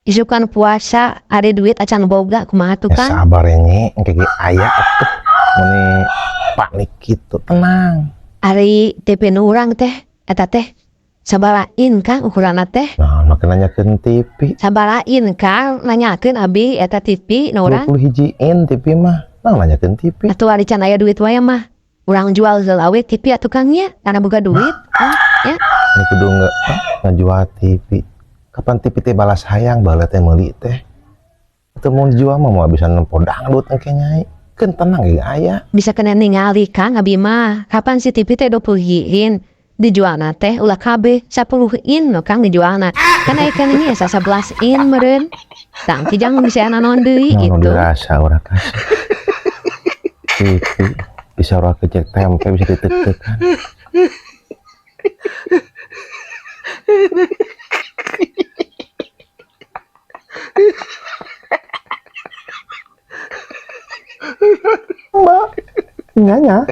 Isukan puasa ari duit acan boga kumaha tuh Ya Kang? Sabar ya, Nyi, engke ge aya atuh. Meni panik gitu, tenang. Ari TV nu urang teh eta teh sabaraha in, Kang, ukuranna teh? Nah, make nanyakeun TV. Sabaraha in, Kang, nanyakeun abi eta TV nu urang. 20 hiji in TV mah. Nah, nanyakeun TV. Atuh ari can aya duit wae mah. Urang jual heula we TV atuh, Kang, nya, karena boga duit. Ah, ya. Ini kudu ngejual TV. Kapan TV teh balas hayang baheula teh meuli teh. Atau mau dijual mah mau bisa nempo dangdut engke, Nyai. Keun tenang ge aya. Bisa kena ningali, Kang, abi mah. Kapan si TV teh 20 in dijualna teh ulah kabeh 10 in no, Kang, dijualna. Kan aya kan ini ya 11 in meureun. Tang kijang bisa naon deui Nah, nu gitu. Dirasa urang kasih. TV bisa urang kecek tempe bisa ditek-tekan. Mbak, nyanya.